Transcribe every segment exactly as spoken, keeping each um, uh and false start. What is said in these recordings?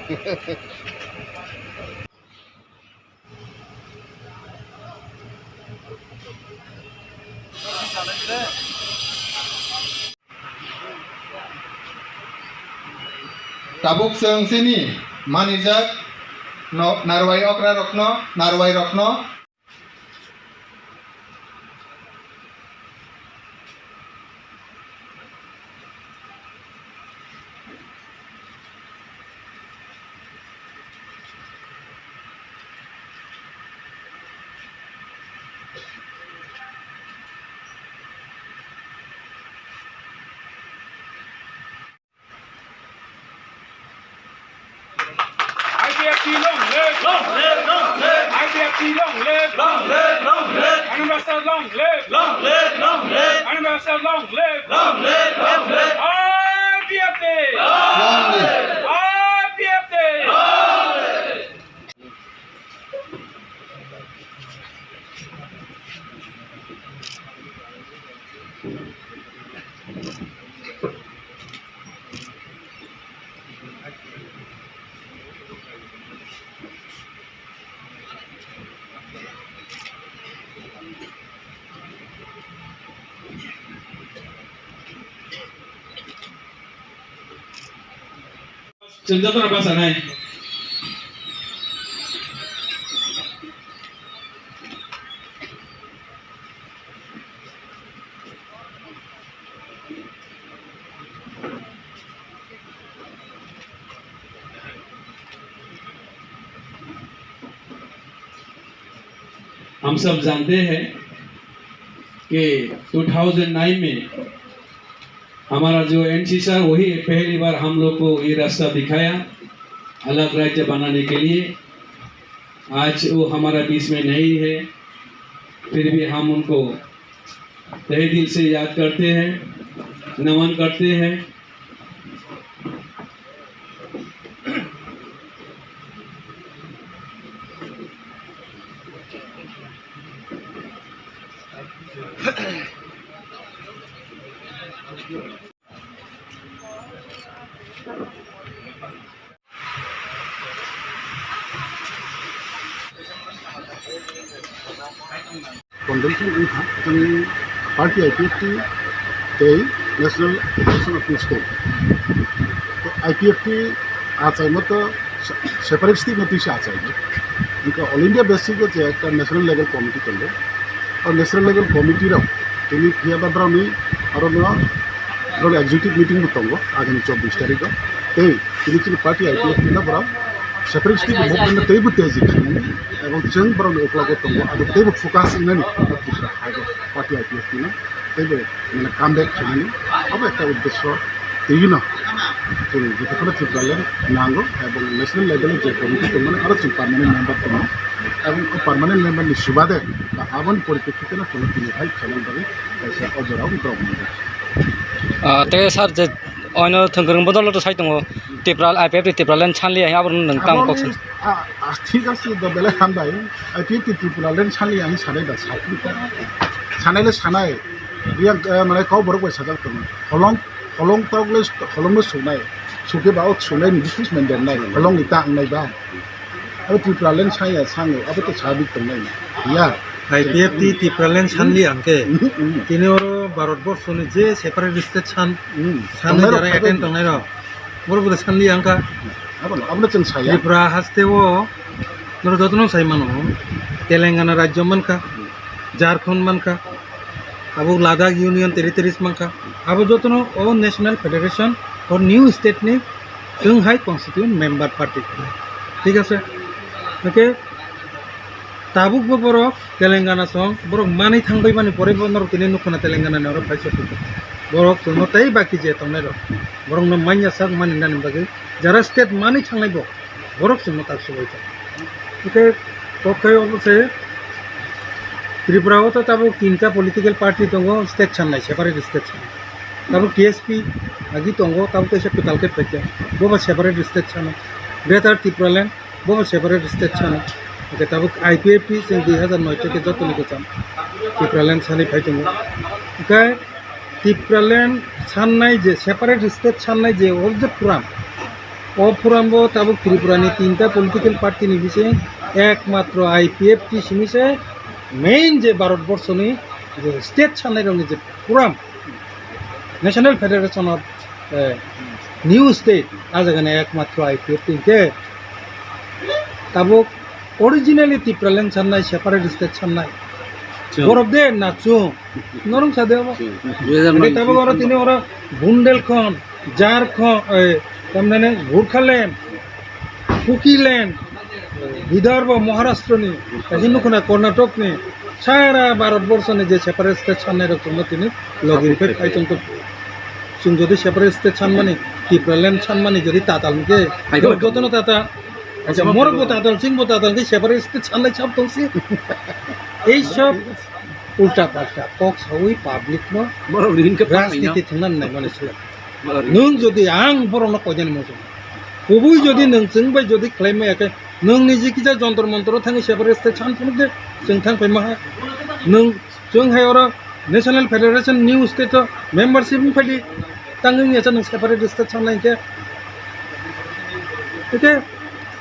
Tabuk chwng chini manijak no narwai okra rokno, narwai rokno. I P F T long live! Long live, long live! I P F T long live! Long live, long live! Anand Bhaskar long live! Long live, long live! Anand Bhaskar long live! Long live, long live! I P F T! Long live! I P F T! Long live! Chwng jotono bachanai. हम सब जानते हैं कि two thousand nine में हमारा जो NC sir, वही पहली बार हम लोग को ये रास्ता दिखाया, अलग राज्य बनाने के लिए। आज वो हमारा बीच में नहीं है, फिर भी हम उनको तहे दिल से याद करते हैं, नमन करते हैं। Convention wngkha chini party I P F T tei National Federation of Hill State. I P F T achai moto separate state no tisa achai. Wngkha all India basis o je ekta national level committee tongo. O national level committee rok tini phiya ba borokni aro no borok executive meeting bo tongo agami chobbish tarikh o. Tei tini chini party I P F T no borok separate state movement no teibo tejik khainani, ebong chwng borokni uklogo tongo, abo teibo focus wngnani Tripura hago party I P F T no teibo, mane, comeback khainani, abo ekta uddesyo twiwi no chini jotokhono Tipraland nango, ebong national level o je committee tongmani aro chwng permanent member tongo, ebong o permanent member ni subade ba aboni poripekkite no chwngno tini hai khainani bagwi kaisa o jora o borok manjak. Ah, tei sir, je oino thwngkwrwng bodol to sai tongo, Tipra, I P F T Tipraland sanli, abo nwng tamo kok san? Aboni, a, a, thik ase, do belai hambai. I P F T Tipraland sanli ang sanai da, sakri ka. Sanai le sanai. Yang, eh, mane kok borok bai sajak tongo. Holong, holong tok le, holong le sunai. Suke ba o sunai ni business man den nai. Holong ni ta ang nai ba. Abo Tipraland saya sango, abo to sabik tongnai na. Ya. I P F T Tipraland sanli ang khe. Mm, mm. Tini oro Bharat borso ni je separate state san, mm, sanli tongnai rok jara phai attend tongnai rok. Borok bo sanli ang kha. Abo no, abo no chwng saya. Tripura haste o, norok jotono sai mano. Telangana rajyo man kha, Jharkhand man kha. Abo Ladakh Union Territories mankha. Abo jotono o National Federation for New State ni chwng hai constituent member party. Thik ase? Hwnkhe tabuk bo borok Telangana song, borok manwi thangbai mani pore bo norok tini nukho na Telangana ni oro phai sokha. Borok chwngno tei baki je tongnai rok. Borokno manya sak mani nani bagwi jara state manwi thangnai bo. Borok chwngno tak subai tong. Hwnkhe kok khai obo se Tripura o to tabuk tinta political party tongo, state sanai, separate state sanai. Tabuk T S P agi tongo, tabuk teisa kwtal khe phaikha. Bobo separate state sanai. Greater Tipraland, bobo separate state sanai. Hwnkhe tabuk I P F T chwng dui hazar noi theke jotoni kwcham Tipraland sanai phai tongo. Hwnkhe Tipraland sannai je, separate state sannai je, o je pura O forum bo tabuk Tripura ni tinta political party ni bising ekmatro I P F T simi se main je Bharat borso ni je state sanai rok ni je forum, National Federation of, eh, New State, a jaga ni ekmatro I P F T hingke tabuk originally Tipraland sannai, separate state sannai. Chwng. Borok de na chwng. Norong sa de abo. Chwng. Hingke tabuk oro tini oro Bundelkhand, Jharkhand, eh, tamnane Gurkhaland, Kukiland, Vidarbha, Maharashtra ni, kaisa nukuna Karnataka ni, sara Bharat borso ni je separate state sannai rok chwngno tini logi rikhe phai tongkha. Chwng jodi separate state sanmani, Tipraland sanmani jodi tatal hingke, jotono tatal. Acha, morok bo tatal, chwng bo tatal, hingke separate state sannai sab tongsi. Ei sob ulta palta kok sawi public no borok ni hingke rajniti thwngna nai mani sila. Nwng jodi ang borokno koinani mungsa, kubui jodi nwng chwng bai jodi khlai maya khe, nwng niji kisa Jantar Mantar o thangwi separate state san phunuk de, chwng thang phai maha. Nwng chwng hai oro National Federation New State o membership wng phai di, tang wng ya nwng separate state sanai khe. Hingke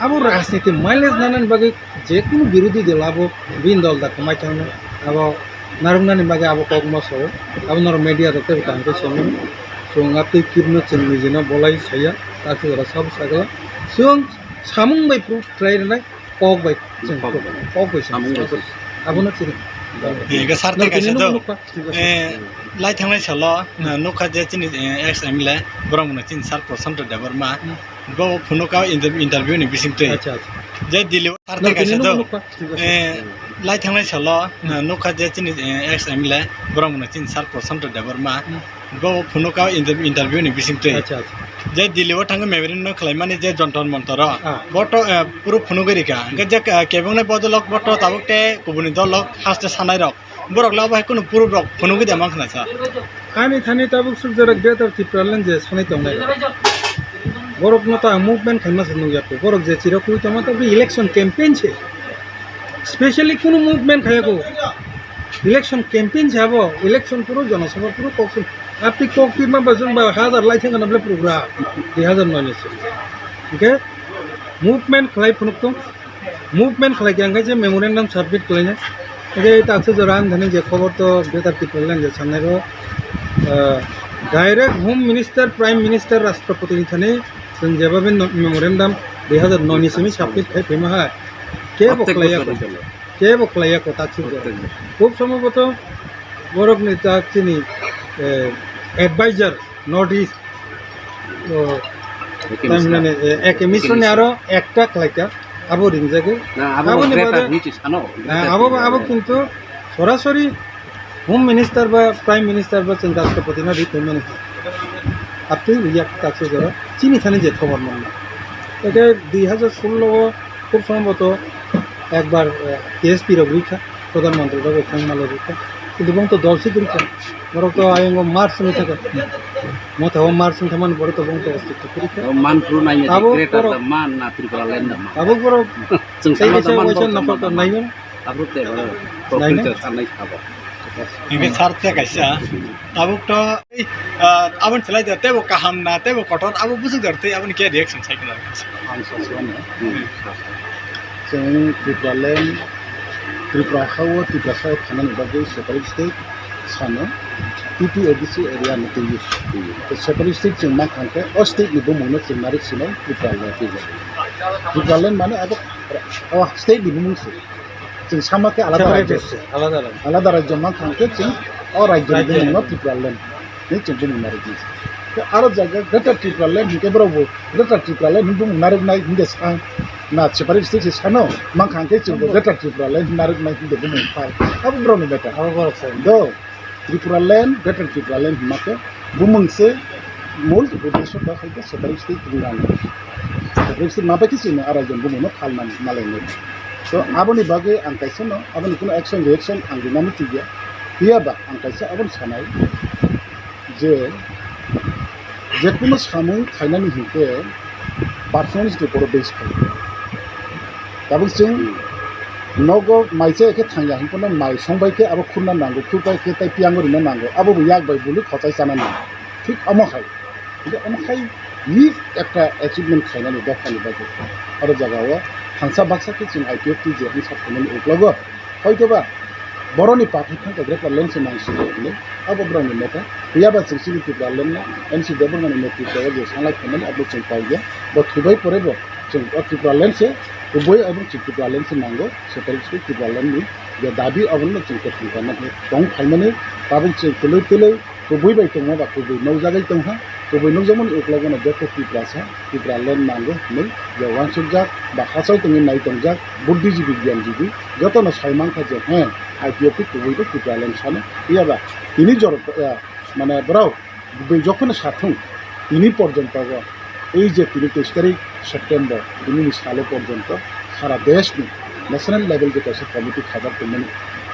abo rajniti mileage nanani bagwi je kunu birodhi dol abo bini dol da kwmai thangno abo narwknani bagwi abo kok ma sao. Abo norok media rok tei kaham khe swngo. Chwng atwi kirno chwng nijino bolai saya, takhuk jora sabo sagla. Chwng samung bai proof khlai rwnai, kok bai chwng, kok bai. Kok bai samung bai. Abono chini. Hingke sar tei kaisa do. Eh, lai thangnai salo, hmm, nukha je chini, eh, ex M L A, borok no chini sir Prashant Debbarma. Hmm. Bo phunukha inter-, interview ni bisingtwi. Acha, acha. Je Delhi o sar tei kaisa do. Eh, lai thangnai salo, hmm, nukha je chini, eh, ex M L A, borok no chini sir Prashant Debbarma. Hmm. Bo phunukha inter-, interview ni bisingtwi. Acha, acha. Je Delhi o thangwi memorandum khlaimani je Jantar Mantar o. Ah. Bo to, eh, puro phunugwi rikha. Hingke je, eh, kebengni bodolok bo to tabuk tei kubuni dolok haste sanai rok. Borok le abo hai kunu proof rok phunugwi da mankha na sa. Ani thani tabuk suk jora Greater Tipraland je sanai tongnai rok. Borok no ta movement khaima se nukya kho. Borok je chirok khui tongma ta election campaign se. Specially kunu movement khaya kho. Election campaign se abo. Election puro Jana Sabha puro kok se. Apni kok pi ma ba jung ba hazar lai thang na ble program. Dui hazar noi ni se. Hingke movement khlai phunuk tong. Movement khlai khe ang khe je memorandum submit khlainai. Hingke taksa jora ang thani je khobor to Greater Tipraland je sanai rok, ah, direct Home Minister, Prime Minister, Rashtrapati ni thani chwng jeba be no-, memorandum dui hazar noi ni simi submit khai phaima hai. Kebo khlaiya kho, kebo khlaiya kho taksa jora. Khub somboboto borok ni tak chini, eh, advisor North East, o, tamhinani, eh, A K Mishra ni aro ekta khlaikha, abo ringjagwi. Na, abo aboni greater bade, ni sano, na, greater abo, ni abo sano. Kintu sorasori Home Minister ba Prime Minister ba chwng Rashtrapati no ri phaimani. Aptwi riya taksa jora chini thani je khobor manna. Eke dui hazar sullo o khub somboto ekbar, eh, T S P rok rikha, Pradhan Mantri rok thang malai rikha. Kintu bong to dol si rikha. Borok to ayang o March wngwi thangkha. Motha o March wngkha mani borok to bong to ostitto kwrwi kha. O man phuru nai nai abo greater borok the man na Tripura land the man. Abo borok chwng tei sama kaisa the man waisa borok nokol sama to the man. Nainai. Abo te borok nainai. Prokrito sanai sabo. Hingke sar te kaisa. Tabuk to, ah, aboni selai de tebo kaham na tebo kotor abo busuk dar tei aboni ke reaction sai kana. Ang sa suan ya. Hmm. Chwng Tripura land, Tripura ha-o, Tripura sa-o thanani bagwi separate state sano, T T A D C area ni twiwi. Tei separate state chwng ma kha hwnkhe, o state ni bumung no chwng narik sino Tripura land twiwi. Tripura land mane abo, o state ni bumung se. Chwng sama khe alada separate rajyo. State, alada rajyo. Alada rajyo ma kha hwnkhe chwng o rajyo ni bumung no Tripura land. Ni chwng bumung narwknai. Tei aro jaga Greater Tripura Land hinkhe borok bo Greater Tripura Land hinwi bumung narwknai hinkhe sa na separate state se sano, mankha hinkhe chwng bo Greater Tripura Land hinwi narwknai hinkhe bumung phai. Abo borokni matter. Abo borok sai. Do, Tripura Land, Greater Tripura Land hinma khe bumung se mul uddesho da khaikhe separate state tong rang. Separate state ma bai khe chini arai jon bumung no phalmani malai nai. To aboni bagwi ang kaisa no, aboni kuno action reaction ang rinani chigya. Phiya ba ang kaisa aboni sanai. Je, je kuno samung khainani hinkhe performance ni upor base khlai. Tabuk chwng nogo mai chaya khe thangya hinphano mai songbai khe abo khurna nango, khurbai khe tai piyango rina nango, abo bo yak bai buli khochai chana nango. Thik omo hai Hingke omo khai ni ekta achievement khainani dophani bagwi. Aro jagao thangsa baksa khe chwng I P F T je wngsa phaimani uklogo. Hoitoba boroni pathai thangkha Greater Land se nangsingo hinwi abo borokni neta. Phiyaba chwng chini Tipraland no N C Debbarma ni netrito o je sanglai phaimani abo chwng paikha. Bo thwibai porebo chwng o Tipraland se kubui abo chwng Tipraland se nango. Separate state Tipraland ni je dabi abono chwng kwthang khaina tong phaimani tabuk chwng twlwi twlwi kubui bai tongma ba kubui nokjagwi tongkha, kubui nokjakmani uklogono joto Tiprasa, Tipraland nango hinwi je uansukjak ba hachal tongwi nai tongjak, buddhijibi, gyanjibi, jotono sai mankha je, he, I P F T kubui bo Tipraland sano, phiyaba tini jora, eh, mane borok kubui jokhon sathung, tini porjonto bo, ei je tini teis tarik September, tini ni salo porjonto, sara desh ni national level je kaisa committee khajak tongmani,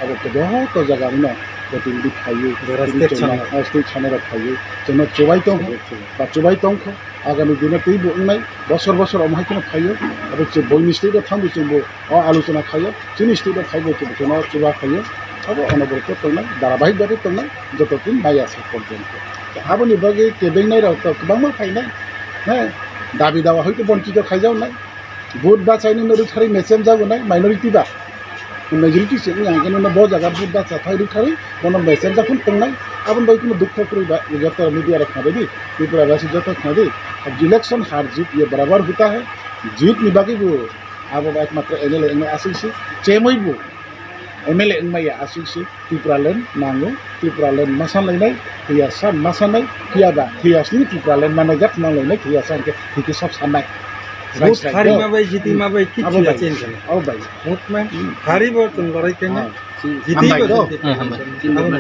abo to joto jaga rino protinidhi phaiwi, Jora tini state chwngno, sanai. Ah, state sanai rok phaiwi, chwngno chubai tongkha, Chubai tongkha. Ba chubai tongkha, agami dino teibo wngnai, bosor bosor omo hai kheno phaiwi, abo chwng boini state o thangwi chwngbo o alochona khaio, chini state o phaibo chwng chwngno chuba khaio, abo onoborto tongnai, dharabahik bhabe tongnai, joto din maya sa porjonto. Aboni bagwi kebengnai rok to kwbangma phainai, he, dabi dawa hoito bonchito khaijaknai. Vote bachaini no rwkharwi mechem jagonai minority ba. Majority se wngya hwnkhe no bo jaga vote bacha thai rwkharwi bono mechem jakhon tongnai. Aboni bai kheno dukho kwrwi ba joto media rok khabai di. Tripura basi joto khabai di. Ab election har jeet ye barabar hota hai. Jeet ni bagwi bo abo ekmatra M L A wngmai aswk se. Chemwi bo M L A wngmaya aswk se. Tipraland nango, Tipraland ma sanlainai, thwiya sa ma sanai, thwiya ba, thwiya sini Tipraland manai jak nang lainai, thwiya sa hwnkhe thwikhe sab sanai. Vote Right, right. Hari ma bai, jiti ma bai, kichu Abo ya bai. Change khe. Abo bai. Vote ma Hmm. Hari bo chwng lorai khe na. Ah, si Jiti hambai bo do. Jiti. Hmm, hambai. Abo na.